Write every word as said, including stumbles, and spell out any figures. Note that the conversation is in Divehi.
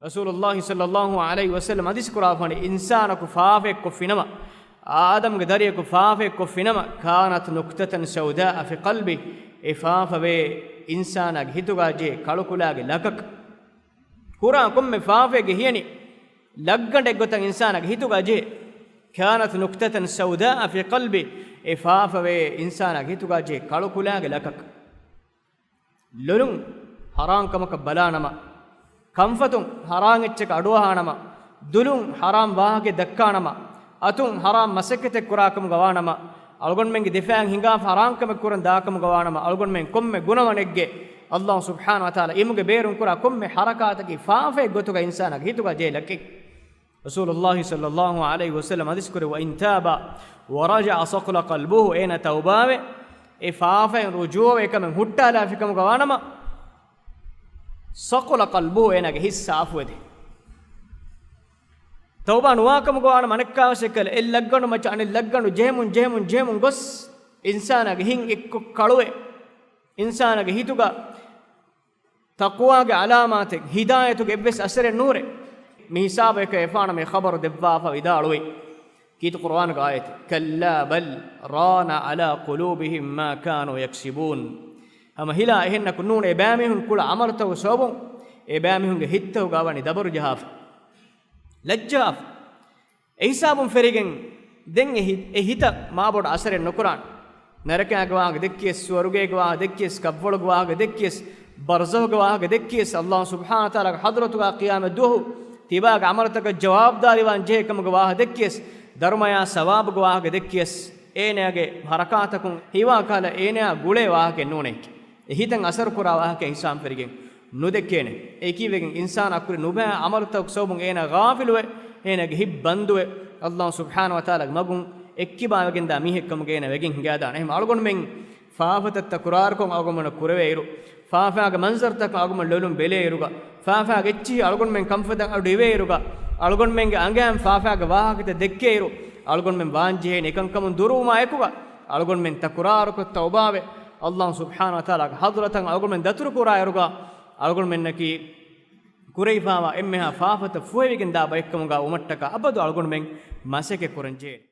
ރަސޫލުﷲ ޞައްލަﷲ ޢަލައިހި ވަސައްލަމަ ޙަދީޘް ކުރާފަނި، އިންސާނަކު ފާފައެއް ކޮށްފިނަމަ، އާދަމްގެ ދަރިޔަކު ފާފައެއް ކޮށްފިނަމަ، كانت نكتة سوداء في قلبه، އެ ފާފަވޭ އިންސާނާގެ ހިތުގާ ޖެހޭ ކަޅުކުލާގެ ލަކަކަށް. ކުރާ ކޮންމެ ފާފައެއްގެ ހިޔަނި ލައްގަނޑެއް ގޮތަށް އިންސާނާގެ ހިތުގާ ޖެހޭ. كانت نكتة سوداء في قلبه، އެ ފާފަވޭ އިންސާނާގެ ހިތުގާ ޖެހޭ ކަޅުކުލާގެ ލަކަކަށް. ލޮލުން ޙަރާން ކަމަކަށް ބަލާނަމަ، ކަންފަތުން ޙަރާން އެއްޗަކަށް އަޑުއަހާނަމަ، ދުލުން ޙަރާން ވާހަކަ ދައްކާނަމަ، އަތުން ޙަރާން މަސައްކަތެއް ކުރާކަމުގަ ވާނަމަ، އަޅުގަނޑުމެންގެ ދެފައިން ހިނގާފަ ޙަރާން ކަމެއް ކުރަން ދާކަމުގަ ވާނަމަ، އަޅުގަނޑުމެން ކޮންމެ ގުނަވަނެއްގެ ﷲ ސުބްޙާނަހޫ ވަތަޢާލާ އިމުގެ ބޭރުން ކުރާ ކޮންމެ ޙަރަކާތަކީ ފާފައެއް ގޮތުގަ އިންސާނާގެ ހިތުގަ ޖެހޭ ލަކެއް. ރަސޫލުﷲ ޞައްލަﷲ ޢަލައިހި ވަސައްލަމަ ޙަދީޘް ކުރެއްވި، وإن تاب ورجع صقل قلبه، އޭނަ ތައުބާވެ، އެ ފާފައިން ރުޖޫޢަވެ އެކަމެއް ހުއްޓާލާފިކަމުގަ ވާނަމަ، صقل قلبه، އޭނާގެ ހިތް ސާފުވެދޭ. ތައުބާ ނުވާކަމުގަ ވާނަމަ އަނެއްކާވެސް އެކަލަ އެއް ލައްގަނޑު މައްޗަށް އަނެއް ލައްގަނޑު ޖެހެމުން، ޖެހެމުން، ޖެހެމުން ގޮސް، އިންސާނާގެ ހިތް އެއްކޮށް ކަޅުވެ، އިންސާނާގެ ހިތުގަ ތަޤްވާގެ ޢަލާމާތެއް، ހިދާޔަތުގެ އެއްވެސް އަސަރެއް ނޫރޭ. މި ހިސާބަށް އެކަ އެފާނަމެ ޚަބަރު ދެއްވާފަ ވިދާޅުވި. ކީރިތި ޤުރުއާނުގެ އާޔަތެއް، كلا بل ران على قلوبهم ما كانوا يكسبون. ހަމަ ހިލާ އެހެންނަކު ނޫން، އެބައިމީހުން ކުޅަ ޢަމަލުތަކުގެ ސަބަބުން އެބައިމީހުންގެ ހިތްތަކުގަ ވަނީ ދަބަރުޖަހާފަ، ލައްޖައާފަ. އެހިސާބުން ފެރިގެން ދެން އެ ހި-، އެ ހިތަށް މާބޮޑު އަސަރެއް ނުކުރާނެ. ނަރަކައިގެ ވާހަކަ ދެއްކިޔަސް، ސުވަރުގޭގެ ވާހަކަ ދެއްކިޔަސް، ކަށްވަޅުގެ ވާހަކަ ދެއްކިޔަސް، ބަރްޒަޚުގެ ވާހަކަ ދެއްކިޔަސް، ﷲ ސުބްޙާނަހޫ ވަތަޢާލާގެ ޙަޟްރަތުގަ ޤިޔާމަތް ދުވަހު ތިބާގެ ޢަމަލުތަކަށް ޖަވާބުދާރީވާން ޖެހޭ ކަމުގެ ވާހަކަ ދެއްކިޔަސް، ދަރުމަޔާ ސަވާބުގެ ވާހަކަ ދެއްކިޔަސް، އޭނާގެ ޙަރަކާތަކުން ހީވާ ކަހަލަ އޭނާ ގުޅޭ ވާހަކައެއް ނޫނޭ. އެ ހިތަށް އަސަރު ކުރާ ވާހަކަ ހިސާބުން ފެރިގެން ނުދެއްކޭނެ. އެކީވެގެން އިންސާނާ ކުރި ނުބައި ޢަމަލުތަކުގެ ސަބަބުން އޭނާ ޣާފިލުވެ، އޭނާގެ ހިތް ބަންދުވެ، ﷲ ސުބްޙާނަހޫ ވަތަޢާލާގެ މަގުން އެއްކިބާވެގެންދާ މީހެއް ކަމުގަ އޭނާ ވެގެން ހިނގާދާނެ. އެހެން އަޅުގަނޑުމެން ފާފަތައް ތަކުރާރުކޮށް އަޅުގަނޑު ކުރެވޭއިރު، ފާފާގެ މަންޒަރުތަކަށް އަޅުގަނޑު ލޮލުން ބެލޭއިރުގަ، ފާފާގެ އެއްޗިހި އަޅުގަނޑުމެން ކަންފަތަށް އަޑު އިވޭއިރުގަ، އަޅުގަނޑުމެންގެ އަނގައިން ފާފާގެ ވާހަކަތައް ދެއްކޭއިރު، އަޅުގަނޑުމެން ވާންޖެހޭނެ އެކަންކަމުން ދުރުވުމާ އެކުގަ، އަޅުގަނޑުމެން ތަކުރާރުކޮށް ތައުބާވެ، ﷲ ސުބްޙާނަހޫ ވަތަޢާލާގެ ޙަޟްރަތަށް އަޅުގަނޑުމެން ދަތުރު ކުރާއިރުގަ، އަޅުގަނޑުމެންނަކީ ކުރެވިފާވާ އެންމެހާ ފާފަތައް ފުހެވިގެން ދާ ބައެއްކަމުގަ ވުމަށްޓަކާ އަބަދު އަޅުގަނޑުމެން މަސައްކަތް ކުރަން ޖެހޭނެ.